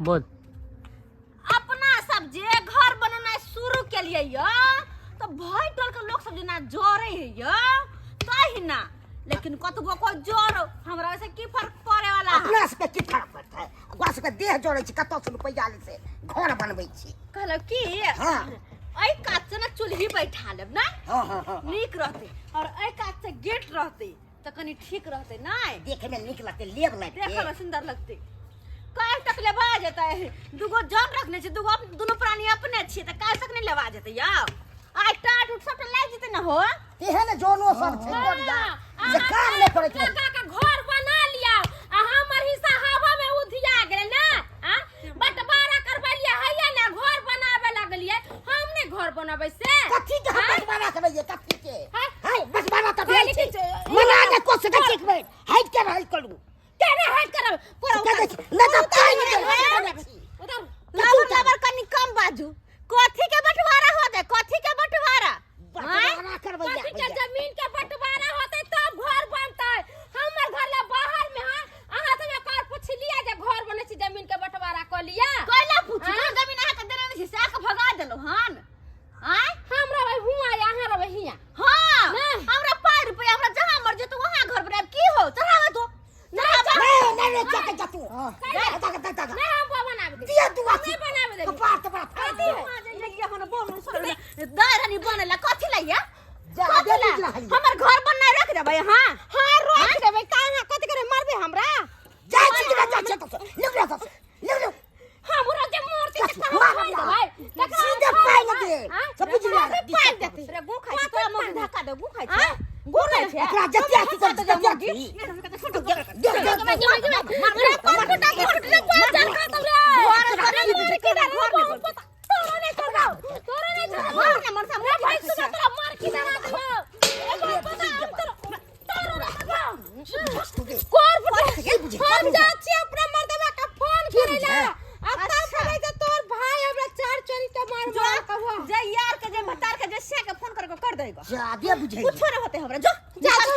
बोल। अपना सब जे घर बनेनाइ शुरू केलियै य तऽ भरि टोल के लोक सब जेना जरे है य तहिना, लेकिन कतबो कोइ जरो हमरा ओहिसँ की फर्क पड़े वाला है? अपना सबके की फर्क पड़तै? ओकरा सबके देह जड़ै छै, कतऽ से रुपैआ लै से घर बनबै छी। कहलहुँ की, हाँ। एहि कात से ने चूल्ही बैठा लेब ने। हाँ हाँ हाँ नीक रहतै, और एहि कात से गेट रहतै तऽ कनि ठीक रहतै नहि? देखे में नीक लगतै, लेब लगतै, देखऽ में सुंदर लगतै। काल्हि तक लेबा जेतै। दूगो जन रखने छी, दूगो दुनू प्राणी अपने छियै, तऽ काल्हि तक नहि लेबा जेतै यौ। आइ टाट उट सबटा लागि जेतै ने हो। तेहन जोनो सब छै गोरिया जे काम नहि करै छै। लगा के घर बना लिया आ हमर हिस्सा हवा में उधिया गेलै ना। आ बंटवारा करबेलियै हैया ने, घर बनाबे लगलियै। हम ने घर बनाबै से कथी के हम बंटवारा करैये? कथी के? हैं? है बंटवारा तऽ भेल छै। कहली कि मना नहि कऽ सकै छी, एक बेर हटि के रहल करू। केना हट करब? से कह दै छी, नहि तऽ पानि देबै छी। उधर लबर लबर कनि कम बाजू। कथी के बंटवारा होतै? कथी के बंटवारा? बंटवारा करबैया। कथी के जमीन के बंटवारा होतै तब घर बनतै। हमर घर ला बाहर में है। अहाँ सब एक बार पुछलियै जे घर बनै छै, जमीन के बंटवारा कऽ लिअ? कैला पूछू? आँय? जहन जमीन अहाँके देने नहि छी, से आके भगा देलहुँ हन? आँय? हम रहबै हुआँ या अहाँ रहबै हियाँ? हाँ। नहि। हमरा पाइ रुपैआ, हमरा जहाँ मर्जी तो वहाँ घर बनायब। की हो, चढ़ावा तो चढ़ावा। नहीं नहीं नहीं, जाके जा तू जा जा जा जा। नहीं, हम बनाबे देबै। दिया दुआ हम नहीं बनाबे देबै। कपार तो बड़ा फाड़ दिया। दाय रानी बनेला कथी लैया? जा कथी दे ला? निकला हलिया। हमर घर बननाइ रोक देबै अहाँ? हाँ, रोक देबै। कहाँ कथी करे मरबे हमरा? जा छी जा जा छी तो निकलो तो निकलो। हमरा जे मूर्ति के कहाँ मार खाइ हमरा। देबै? तकरा सीधे हम पाइ खाइ न दे। आँय? सब बुझि हमरा जा। भी पाइ देतै। रे गु खाइ छै तोरा, मुँह धक्का दे, गु खाइ छै, आँय? गु खाइ छै। एकरा जतिया छी धक्का दे जतिया मुर्गी। छी। देख देख देख। रे कोन फुटा के फुटले कोन चल खतम रे। घर बना तोरा के घर में बनतै। तोरा नहीं छोड़बौ, तोरा नहीं छोड़बौ। घर ने मनसा रे मुँह भाई खाइ सुना छै। तोरा मार की डरा देबौ। ए बाप पता हम तोरा तोरा रखबौ। कोर फुटा हम जा छी अपना मर्दवा के फोन करे ला आ तब कहै जे तोर भाई हमरा चार चोरी के मार जो मार कहबो। जे यार के, जे भतार के, जे से के फोन करके कर देगा। जादे बुझै। कुछो नहीं होते हमरा, जो जा जा,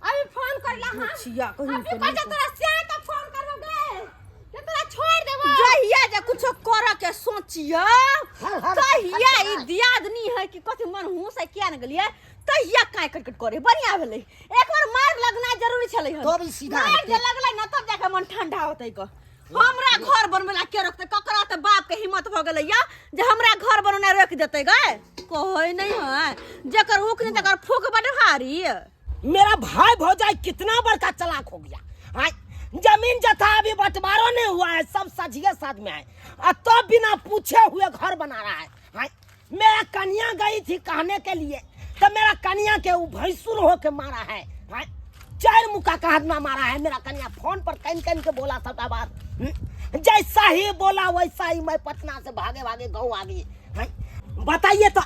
अभी फोन करला। हां छिया कहीं अभी कहै जे तोरा से के फोन करबो गे जे तोरा छोड़ देबो। जहिया जे कुछो कर के सोचियो हर हर तहिया ई दियादनी है कि कथी मन हूँ से किया ने गेलियै, तहिया काय कटकट करे। बढ़िया भेलै, एक बार मार लगना जरूरी छलै हन। तब ई सीधा मार हेतै। जे लगलै ना तब जाके मन ठंडा होतै। क हमरा घर बनबै ला के रोकतै? ककरा तऽ बाप के हिम्मत भऽ गेलै या जे हमरा घर बनौना रोकि देतै गए? कहै नहीं है, जेकर ऊख नहीं तकर फूक बड भारी। मेरा भाई भौजाई कितना बड़का चालाक हो गया। हाँ, जमीन जथा अभी बंटवारो नहीं हुआ है, सब सझिए साथ में है और तब तो बिना पूछे हुए घर बना रहा है। हाँ, मेरा कन्या गई थी कहने के लिए तो मेरा कन्या के वो भैंसुर होके मारा है। हाँ, चार मुका का हाथ में मारा है। मेरा कन्या फोन पर कन कन के बोला सबटा बात। जैसा ही बोला वैसा ही मैं पटना से भागे भागे गाँव आ गई। हाँ, बताइए तो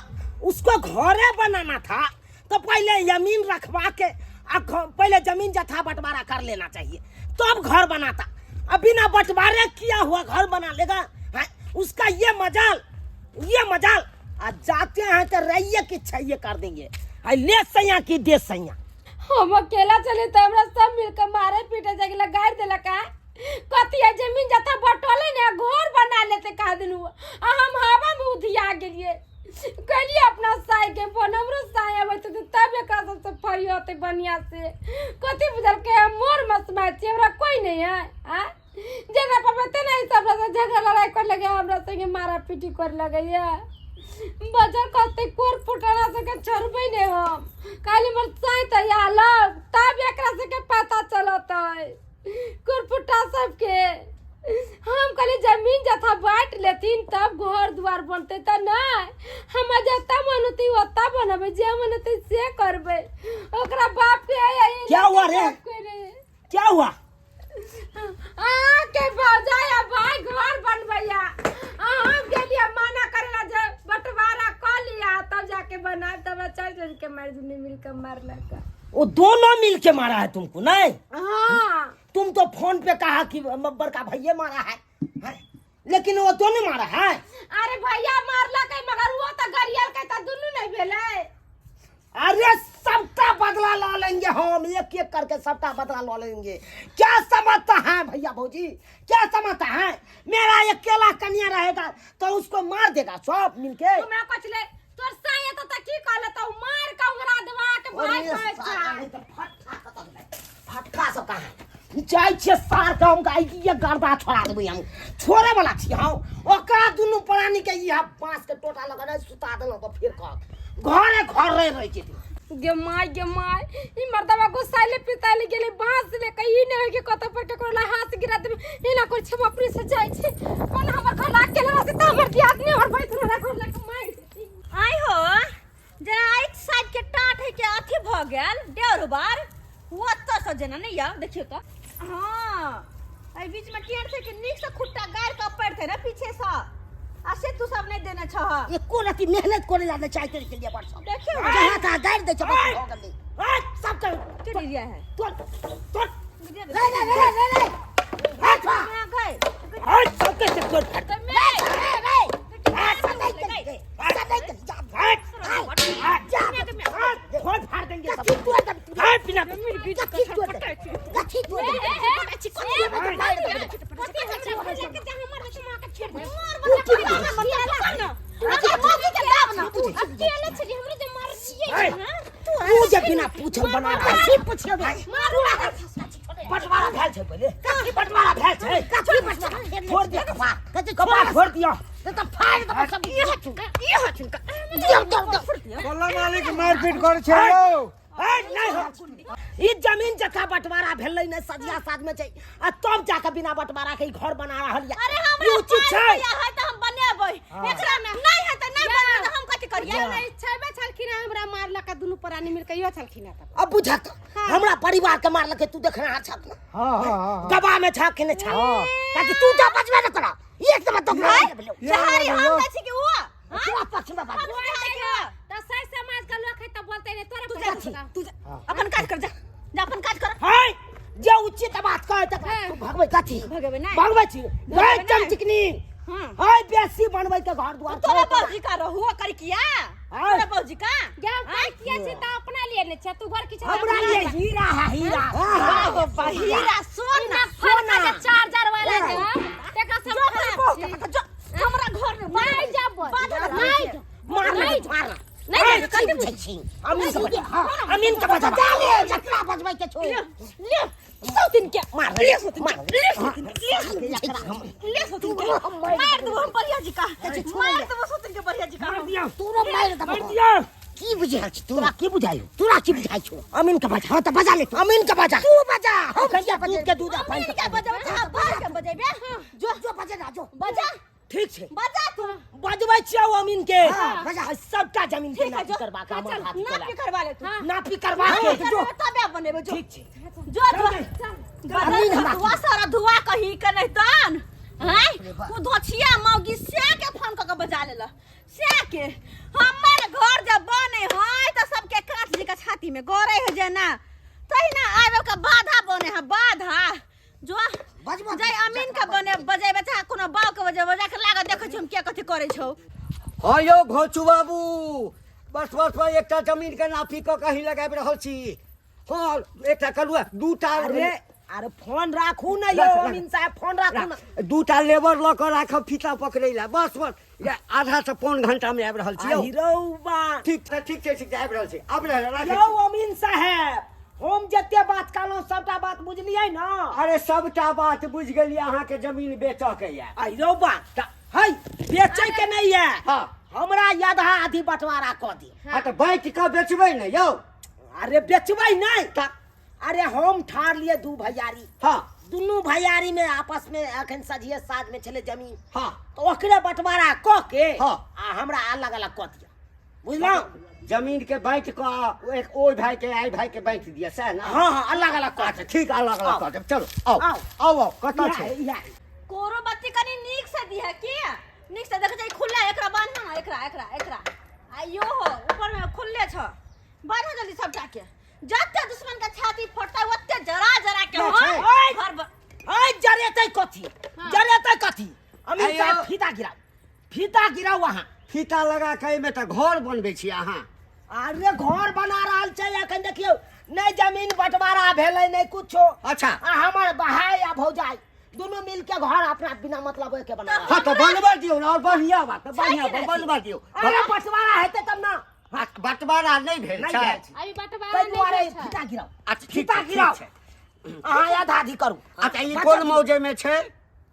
उसको घरे बनाना था तो पहले जमीन रखवा के आ पहले जमीन जथा बंटवारा कर लेना चाहिए तब घर बनाता। अब बिना बंटवारे किया हुआ घर बना लेगा? हाँ, उसका ये मजाल, ये मजाल। आ जाते हैं तो रैये की छैये कर देंगे। आ ले सैया की दे सैया। हम अकेला चले तो हमरा सब मिलकर मारे पीटे जाके गाड़ देलक का कथी है? जमीन जथा बटोले ने घर बना लेते का दिन आ हम हवा में उधिया गेलिए। कहलिए अपना साय के फोन, हमरो साय आबै तऽ तब एकरा सबसे फरियते बढ़िया से। कथी बुझल के हम मोर मसमा छी, हमरा कोई नहीं है। आ जेना पापा तेना ही सब से झगड़ा लड़ाई कर लगे, हमरा संगे मारा पीटी कर लगैया। बजर कहते कोर फुटाना सके छोड़बै नहीं हम। काली हमर साय तऽ आलक तब एकरा सबके पता चलतै कुरफुटा सबके। हम कहली जमीन जथा बांट लेथिन तब घर द्वार बनते, तऽ नहि, हम जता मन होतै ओता बनबै, जे मन होतै से करबै। ओकरा बाप के है, ई क्या हुआ रे? बाप के रे। क्या हुआ? अहाँ के भौजाई आ भाई घर बनबैया आ हम गेलियै मना करे ला जे बंटवारा कऽ लिया तब जाके बनायब, तब चारि जन के मारि दुनू मिल के मारलक। वो दोनों मिल के मारा है तुमको? नहीं। हाँ। तुम तो फोन पे कहा कि बड़का भैया मारा है, हैं? लेकिन वो तो नहीं मारा है। अरे भैया मारलक है, मगर वो तो गरियल के तो दुनू नहीं भेलै। अरे सबका बदला ला लेंगे हम, एक एक करके सबका बदला ला लेंगे। क्या समझता है भैया भौजी, क्या समझता है? मेरा अकेला कन्या रहेगा तो उसको मार देगा सब मिलके। हमरा कछ ले तोर साया त त की कहले त मार के उंगरा देवा के भाई अरे कहै साला, छै। नहीं तो फटका कतऽ गेलै? फटका सब कहाँ जाइ छियै सार के हम गाय गर्दा छोड़ा देबै, हम छोड़े वाला छी हम ओकरा दुनू प्राणी के। इहा बांस के टोटा लगने सुता देलहुँ तऽ फेर कहत घरे घर रहि रहि जेतै। गे माय, गे माय, ई मर्दवा गुस्साइले पिताइले गेले बांस ले के, ई नै होय कि कतौ पर केकरो ला हाथ गिरा देबे। एना कर छै अपने से जाइ छै कोन हमर घर लाग गेल रहते त हमर दियादनी हमर भाई हमरा घर लाग के मारि देती। आइ हो जेना एहि साइड के टाट है के अथी भऽ गेल डेढ़ बार ओतऽ से जेना नहि यऽ देखियौ तऽ। हाँ, एहि बीच में टेंट छै कि नीक से खुट्टा गाड़ि कऽ पड़तै ने पीछे से, आ से तू सब नहि देने छह। एको रति मेहनत करे ला नहि चाहते के लिए बड़ सब देखियौ ने। जहाँ तहाँ गाड़ि दै छै, बस भऽ गेलै। ए, सबके के एरिया है तोड़ तोड़। रे रे रे रे रे हट। गए। ए, सबके से तोड़ फाड़। त मैं रे रे ऐसा नहीं करी, ऐसा नहीं करी, जा। हट, जा। हट, खोल फाड़ देंगे सब। कथी तोड़ देबै? हट, बिना कथी तोड़ देबै? कथी तोड़ देबै? ए ए, मारि देबै। कथी हमरा घर लेके जा, हमर बेटा मां के छेड़ दे। अकेले छली हमरे जे मार छियै। ए, हां। तू जे बिना पूछल बना रहा कथी पुछियौ रे? मारू। बंटवारा भेल छै, पहिले बंटवारा भेल छै। कथी बचवा? छोड़ दिया कपार। कथी? कपार फोड़ दिया। तऽ फाड़ि देबै सब। दियौ दियौ दियौ। बोला मालिक, मारपीट करे छै यौ। ए, नहीं हो। ई जमीन जथा बंटवारा भेलै ने सजिया साथ में छै आ तब जाके बिना बंटवारा के ई घर बना रहल या। अरे ई हमरा उचित पाइ छै। रुपैआ है तऽ हम बनेबै, एकरा नहि है तऽ नहि बनेबै तऽ हम कथी करियै? नहीं छेबे छलखिन हमरा मारलक दुनू प्राणी मिलके, इहो छलखिन तब। अब बुझक हमरा परिवार के मारलकै, तू देखना छक ना? हाँ हाँ हाँ। गवाह में छक ने छक? ताकि तू तो बचबे न करा एक दम तो जहरी हम कहै छी कि ओ तोरा पक्ष में बाजू। हम चाहै कि ओ। त सही समाज के लोग है त बोलते नहीं तोरा तू जा, पक्ष में। तू जा, अपन काज कर, जा जा, अपन काज कर। हाय, जे उचित बात कहे तकरा हाँ। तू भगबै कथी? भगेबै नहि। भगबै छी गै नहि। चमचिकनी। हाँ। हाय, बेसी बनबै के घर द्वार तोरा बाबूजी का रहू कर किया? हाँ। तोरा बाबूजी का गे हम किया छै त अपना लिए ने छै, तू घर की छै? हमरा लिए हीरा है, हीरा। बाबा, हीरा सोना। सोना के चार्जर वाला जे तेकरा सब जो अपन खराब बहू छै। के पता, जो हमरा घर में नहीं जाबो। बाधा लगा नहीं। छै। मार नहीं। मार। नहीं जाबो, कथी बुझै छी? अमीन के बजा, अमीन के बजा। जा ले जकरा बजबै के छौ। ले सौतिन के। मार ले सौतिन मार। के, ले सौतिन के, ले सौतिन के, ले सौतिन के मार देबो हम बढ़िया जी का, मार देबो सौतिन के बढ़िया जी का। मार दिया। तोरो मारि मार देबौ। दिया। की बुझै छी तू? तोरा की बुझायो? तोरा की बुझाइ छौ? अमीन के बजा। हाँ तऽ बजा ले तू। अमीन के बजा। तू बजा, हम हम किया दूध बजेबै? के दूध आ पानि अमीन के बजेबै तऽ बाहर के बजेबे? जो जो बजे ना, जो। बजा। ठीक छै। बजा तू। बजबै छियौ अमीन के। हाँ, बजा। आ सबटा जमीन के ठीक है, नापी जो। करबा के हमर चल, हाथ नापी करवा ले तू। हाँ। नापी करबा के। नापी करवा तबे बनेबै, जो। ठीक छै। जो जो। अमीन हमरा धुआ सारा धुआ कहीं के नहीं तन हैं उ धोछिया मौगी से के फोन क के बजा लेल से के हमर घर जब बने है त सबके काट जी के छाती में गरे है जेना तहिना आबे के बाधा बने है बाधा। जो। बजबो। जाय अमीन के बने बजेबे चाहे कोनो बाव के बजेबे, बजा के लागत देखै छी हम के कथी करै छौ। हाँ यौ घोचू बाबू, बस बस बस, एकटा जमीन के नापी कऽ कहीं लगाबि रहल छी। हाँ, एकटा कलुआ दूटा। अरे अरे, फोन राखू ना यौ। राख, राख। अमीन साहब, फोन राखू ना। दूटा लेबर लऽ कऽ राखब फीता पकड़ै लए। बस बस, ये आधा से पौन घंटा में आबि रहल छी यौ। हीरो बा। ठीक छै, ठीक छै, ठीक छै, आबि रहल छी, आबि रहल राखै यौ छी। अमीन साहेब, हम जते बात कहलहुँ सबटा बात बुझलियै ना? अरे सबटा बात बुझि गेलियै, अहाँके जमीन बेचऽ के यऽ। आ हीरो बा है, बेचै के नहीं है। हाँ। हमरा आधा आधी बंटवारा कऽ दे। हाँ तऽ बाँटि कऽ बेचबै ने यौ? अरे बेचबै नहीं। तऽ अरे हम ठार लिए दू भैयारी। हाँ। दुनू भैयारी में आपस में अखन सझिए साझ में छले जमीन। हाँ। तो ओकरे बंटवारा कऽ के हाँ। आ हमरा अलग अलग कऽ दिअ, बुझलहुँ? जमीन के बाँटि कऽ एक ओहि भाई के आई भाई के बाँटि दिअ, सएह ने? हाँ हाँ, अलग अलग कऽ। अच्छा ठीक, अलग अलग कऽ देब। चलो आउ। आउ। आउ आउ, कतऽ छै? इएह। कोरो बत्ती कनी नीक से दिहे की नीक से देख जाई खुला। एकरा बान्ह ना, एकरा एकरा एकरा आइयो हो ऊपर में खुलले छ, बान्ह जल्दी सबटा के। जते दुश्मन के छाती फटतै ओते जरा जरा के छै। हो ओए! घर ऐ जरेतै कथी? जरेतै कथी अमीन आइयो। साहब, फीता गिराउ, फीता गिराउ अहाँ। फीता लगा के एहिमे तऽ घर बनबै छी अहाँ। अरे घर बना रहल छै अखन देखियौ नहि जमीन बंटवारा भेलै नहि कुछो। अच्छा। आ हमर भाय आ भौजाई दुनू मिल के घर अपना बिना मतलब के बना रहल। हाँ तो बनवा दियौ ने और बढ़िया बात बढ़िया छै कि नहि? बनवा दियौ। अरे बंटवारा हेतै तब ना। हाँ, बंटवारा नहि भेल नहि छै। भेल छै। अभी बंटवारा ताहि नहि दुआरे भेल छै। फीता गिराउ। अच्छा, ठीक फीता छै, ठीक गिराउ। छै। अहाँ आधा आधी करू। अच्छा ई कोन मौजे में छै?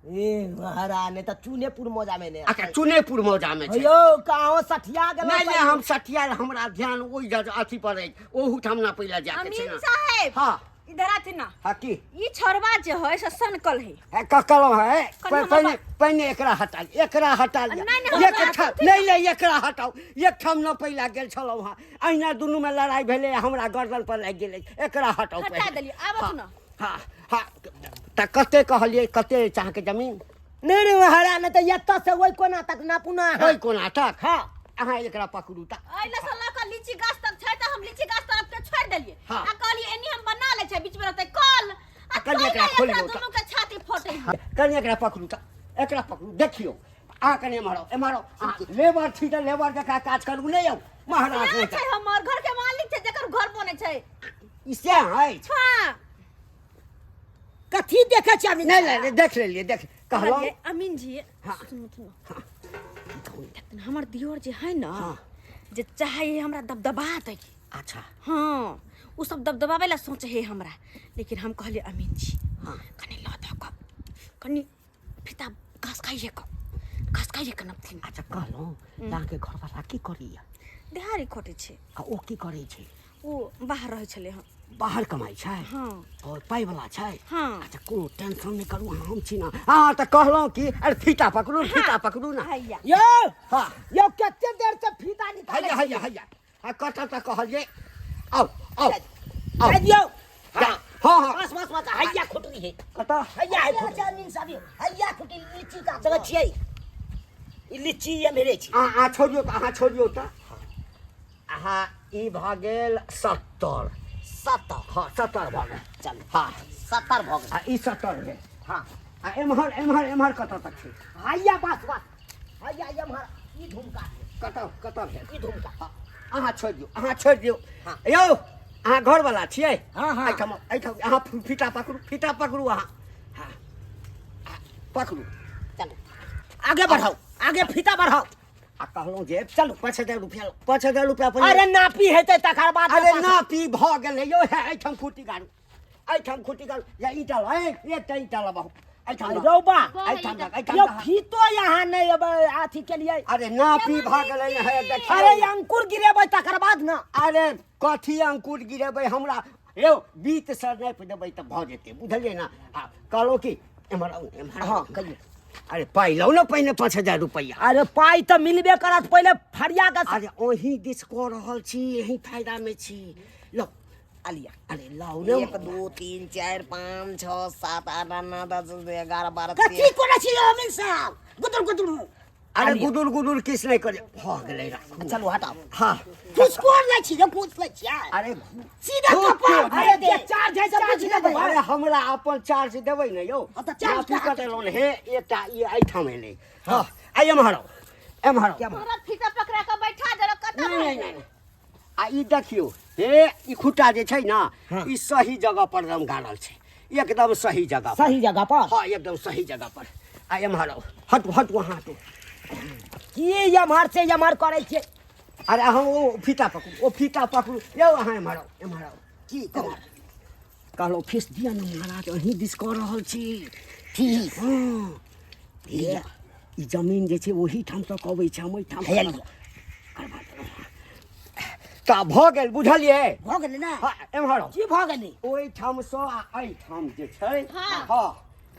ए महाराज नहि तऽ चूनेपुर मौजा में ने। अच्छा चुनेपुर मौजा में छै। यौ कहाँ सठिया गेलौ। नहीं नहीं हम सठिया हमरा ध्यान ओहि जगह अथी पर अछि ओहू ठाम ना पहिले जाके छै अमीन ना। साहेब हाँ। इधर आथि ना। हाँ की ई छोड़वा जे है से सनकल है। है, ककलो है। कनि हमर पहिने पहिने एकरा हटा एकरा हटा लिअ। नहीं, नहीं, एक हमरा ठाम नहीं नहीं एकरा हटाउ। एक ठाम न पहिला गेल छलहुँ हँ अहिना दुनू में लड़ाई भेलै हमरा गर्दन पर लागि गेलै एकरा हटाउ हटा पहिले। देलियै, आब हाँ, सुनऽ। हाँ हाँ तऽ कते कहलियै कते अछि अहाँके जमीन? नहीं नहीं महाराज नहीं तऽ एतऽ से ओहि कोना तक नापू ना अहाँ। ओहि कोना तक? हाँ। अहाँ एकरा पकड़ू तऽ। एहि से लऽ कऽ लीची गाछ तक छै तऽ हम लीची गाछ तरफ के छोड़ि देलियै। हाँ। आ कहलियै एनी हम बना लै छै बीच में रहतै कल। आ कनि एकरा तहिना खोलियौ एकरा तऽ। दुनू के छाती फटै है। कनि एकरा पकड़ू तऽ एकरा पकड़ू देखियौ अहाँ कनि एम्हर आउ एम्हर आउ। अहाँ लेबर छी तऽ लेबर जकाँ काज करू नहि यौ महाराज। सएह छै हमर घर के मालिक छै जकर घर बनै छै। ई सएह अछि। हाँ। कथी देखै छी अमीन? नहीं नहीं देख लेलियै देख कहलहुँ। कहलियै, अमीन जी हाँ। सुनू सुनू हमर दियोर जे है ना हाँ। जे चाहे है हमरा दबदबा दै। अच्छा। हाँ उ सब दबदबाबै ला सोचे है हमरा लेकिन हम कहलियै अमीन जी हाँ। कनि लऽ दऽ कऽ कनि फीता घास खाइए कऽ घास खाइए कऽ नपथिन। अच्छा कहलहुँ अहाँके घरवाला की करैया? देहारी खटै छै। आ ओ की करै छै? ओ बाहर रहै छलै हँ। बाहर कमाइ छै? हाँ। और पाइ वाला छै? हाँ। अच्छा कोनो टेंशन नहि करू हम छी ना। हाँ तऽ कहलहुँ कि अरे फीता पकड़ू फीता पकड़ू ना। हैया। यौ हाँ। यौ कते देर से फीता निकालै हैया हैया हैया हाँ कतऽ तक कहलियै आउ आउ आउ। जाय दियौ। हाँ हाँ हाँ। बस बस बस हैया खुटरी है। कतऽ? हैया है खुटरी। अमीन साहब हैया खुटरी लीची का जगह छियै ई लीची ये मेरे छी। अहाँ छोड़ियौ तऽ अहाँ छोड़ियौ तऽ अहाँ ई भऽ गेल 70। 70। हाँ 70 भऽ गेल। चलू। हाँ। 70 भऽ गेल। आ ई 70 भेल। हाँ। आ एम्हर एम्हर एम्हर कतऽ तक छै? हैया बस बस हैया एम्हर ई झुमका कतऽ कतऽ भेल? ई झुमका। हाँ, अहाँ छोड़ि दियौ अहाँ छोड़ि दियौ। हाँ। यौ अहाँ घरवला छियै? हाँ, हाँ। एहिठाम एहिठाम अहाँ फीता पकड़ू फीता पकड़ू अहाँ। हाँ पकड़ू। चलू आगे बढ़ाउ आगे फीता बढ़ाउ। आ कहलहुँ जे चलू 5000 रुपया 5000 रुपया अरे नापी हेतै तकर बाद। अरे नापी भऽ गेलै यौ हे एहिठाम खुट्टी गाड़ू एहिठाम खुट्टी गाड़ू या ईटा लऽ एकटा ईटा लऽ एहिठाम रौबा एहिठाम एहिठाम यौ फीतो यहाँ नहि अबै अथी केलियै। अरे नापी भऽ गेलै हे देखियौ। अरे अंकुर गिरेबै तकर बाद ना। अरे कथी अंकुर गिरेबै हमरा यौ बीत से नापि देबै तऽ भऽ जेतै बुझलियै ना। आ कहलहुँ कि एम्हर आउ एम्हर। हाँ कहियौ। अरे पाइ लौ ने पहिने 5000 रुपैआ। अरे पाइ तऽ मिलबे करत पहिले फरिया के। अरे ओही दिस कऽ रहल छी यही फायदा में छी लौ अलिया। अरे लौ ने। 1 2 3 4 5 6 7 8 9 10 11 12 कथी करै छी यौ अमीन साहब? गुदुर गुदुर। अरे गुदुर गुदुर किछु नहि करे भऽ गेलै राखू। चलू हटाउ। हाँ। घूस कोन लै छी यौ घूस लै छियै? अरे सीधा कपार। अरे जे चार्ज है से बुझि लेबै। अरे हमरा अपन चार्ज देबै ने यौ। तऽ चार्ज नापी कऽ देलहुँ हे एकटा ई एहिठाम एलै। हाँ आ एम्हर आउ एम्हर आउ। तोरा फीता पकड़ा कऽ बैठा देलक कतऽ। नहीं नहीं नहीं आ ई देखियौ हे ई खुट्टा जे छै ना ई सही जगह पर एकदम गाड़ल छै एकदम सही जगह सही जगह पर। हाँ एकदम सही जगह पर। आ एम्हर आउ हटू हटू अहाँ हटू। की एम्हर से एम्हर करै छियै? अरे अहाँ ओ फीता पकड़ू ओ फीता पकड़ू यौ अहाँ एम्हर आउ एम्हर आउ। की कहू? कहलहुँ फीस दिअ ने महाराज अहीं दिस कऽ रहल छी। फीस? हाँ ई जमीन जे छै ओही ठाम तक अबै छै हम ओहिठाम करबा देलहुँ। तऽ भऽ गेल बुझलियै? भऽ गेलै ने? हाँ एम्हर आउ। की भऽ गेलै? ओहिठामसँ आ एहिठाम जे छै हाँ। हाँ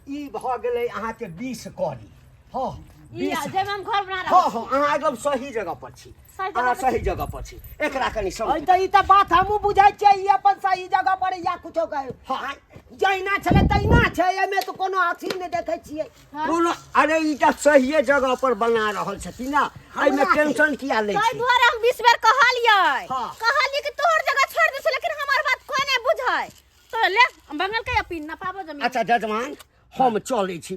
ई भऽ गेलै अहाँके 20 कौड़ी। हाँ 20 जाहिमे हम घर बना रहल हाँ हाँ अहाँ एकदम सही जगह पर छी अहाँ सही जगह पर छी एकरा कनि समझ। तऽ ई तऽ बात हमहूँ बुझै छियै ई अपन सही जगह पर या कुछो कहे। हाँ जहिना छलै तहिना छै एहिमे तऽ कोनो अथी नहि देखै छियै कोनो। अरे ई तऽ सहिए जगह पर बना रहल छथिन ना एहिमे टेंशन किया लै ताहि छी? दुआरे हम 20 बेर कहलियै हाँ। कहलियै कि तोहर जगह छोड़ि दै छै लेकिन हमर बात कोइ नहि बुझै। तो ले बंगल के अपीन ना पाबो जमीन। अच्छा जजमान हम चलै छी।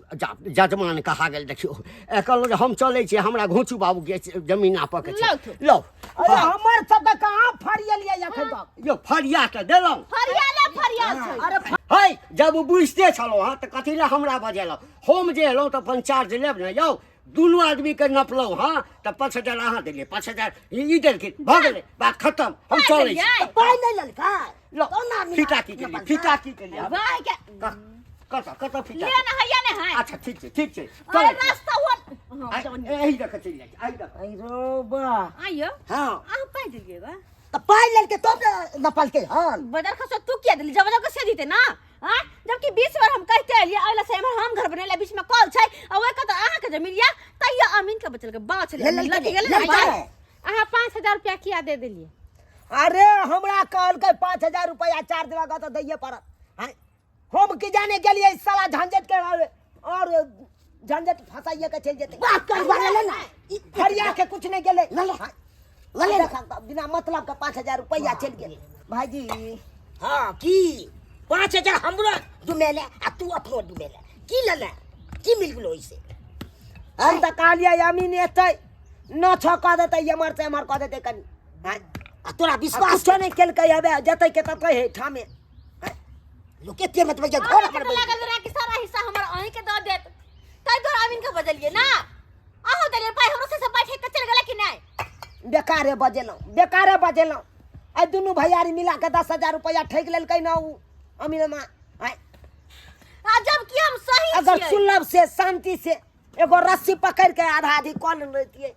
जजमान कहा गेल, देखियौ, कहलहुँ जे हम चलै छी, हमरा घोचू बाबूके जमीन नापऽके छै। लौथ। लौ। अरे, हमर सबके कहाँ फरियलियै एखन तक? यौ, फरिया तऽ देलहुँ। फरियाले फरियाल छै। अरे, है, जब बुझिते छलहुँ हँ तऽ कथी लए हमरा बजेलहुँ? हम जे एलहुँ तऽ अपन चार्ज लेब ने। यौ, दुनू आदमीके नपलहुँ हँ तऽ 5000 अहाँ देलियै, 5000 ई देलखिन, भऽ गेलै बात खतम। हम चलै छी। देलियै? पाइ नहि लेलकै। लौ। कोना मिला- फीता की केलियै? फीता की केलियै? भाई के कतऽ कतऽ फीता? ले ना, हैया ने है। अच्छा, ठीक छै, ठीक छै। अरे चलै छी। रास्ता हुआ। हाँ, एहि दऽ चलि जाइ छी, एहि दऽ। अरे बा। आइयो। हाँ। अहाँ पाइ देलियै बा? तऽ पाइ लेलकै तब ने नपलकै हन। बाजार खर्चा तू किया देली? जब जब से जीते ना। हाँ, जबकि 20 बार हम कहते एलियै अइला से एम्हर हम घर बनेला, बीच में कल छै आ ओइ कत अहाँ के जमीन या तैयो अमीन के बचल के बाँच ले। ले लेलकै। लग गेलै। लेलकै। बाँच। अहाँ 5000 रुपया किया दे देलियै? अरे, हमरा कहलकै 5000 रुपया चार्ज लागत तऽ दैये पड़त। आँय, हम की जाने गेलियै साला झंझट के और झंझट फंसाइए के चलि जेतै। बात कर ले ना। फरिया के कुछ नहीं गेलै। ले ले, ले ले। देख, बिना मतलब के 5000 रुपया चलि गेल भाईजी। हाँ, की 5000 हमरो डुमेले आ तू अपनो डुमेले, की लेले, की मिल गेलो ओइसे? हम तऽ कहलियै अमीन एतै नौ छः कऽ देतै, एम्हर से एम्हर कऽ देतै कनि। आँय? आ तोरा आ विश्वास कुछो नहि केलकै, हबे जतै के ततै है ठामे। लोक एते मतलब जे घर अहाँके हमर तऽ बनि लागल रहे कि सारा हिस्सा हमर अहीं के दऽ देत, ताहि दुआरे अमीन के बजलियै ना। अहूँ देलियै पाइ, हमरो से पाइ ठेक के चलि गेलै कि नहि? बेकारे बजेलहुँ, बेकारे बजेलहुँ। आइ दुनू भैयारी मिला के 10,000 रुपया ठकि लेलकै ने ओ अमीनमा। आँय? आ जबकि हम सही अगर छियै। सुलभ से शांति से एगो रस्सी पकड़ के आधा आधी कऽ लेने रहितियै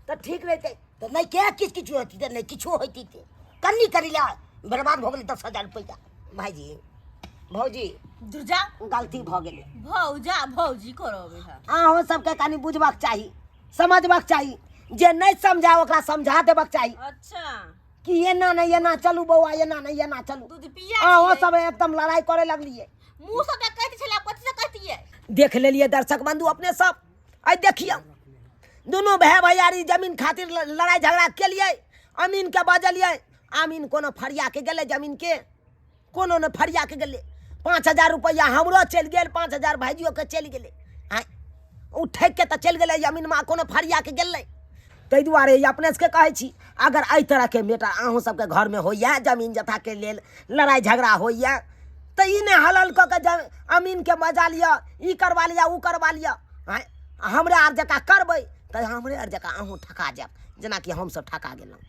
तऽ ठीक रहितै। तऽ नहि के किछु किछु होती तऽ नहि किछो होती तऽ कन्नी करी ला बर्बाद भऽ गेलै 10,000 रुपैआ। भाईजी, भौजी। दुर्जा। गलती भऽ गेलै। भौजा भौजी करबै है। अहूँ सबके कनि बुझबाक चाही, समझबाक चाही। जे नहि समझा ओकरा समझा देबाक चाही अच्छा कि एना नहि एना चलू बौआ, एना नहि एना चलू। दूध पिया अहूँ छियै। सब एकदम लड़ाई करे लगलियै। मुँह से तऽ कहते छलै, कथी से कहतियै? देख लेलियै दर्शक बंधु अपने सब, आइ देखियौ दुनू भाय भैयारी जमीन खातिर लड़ाई झगड़ा केलियै, अमीन के बजलियै, अमीन कोनो फरिया के गेलै जमीन के? कोनो ने फरिया के गेलै। 5000 रुपैआ हमरो चलि गेल, 5000 भाइजियो के चलि गेलै। आँय, ओ ठकि के तऽ चलि गेलै अमीन माँ, कोनो फरिया के गेलै? ताहि दुआरे ई अपने सबके कहै छी, अगर एहि तरहके मेटर अहूँ सबके घरमे होइए, जमीन जथाके लेल लड़ाइ झगड़ा होइए, तऽ ई नहि हलल कऽ के अमीनके मजा लिअ, ई करवा लिअ, ओ करवा लिअ। आँय, हमरे आर जकाँ करबै तऽ हमरे आर जकाँ अहूँ ठका जायब, जेनाकि हमसब ठका गेलहुँ।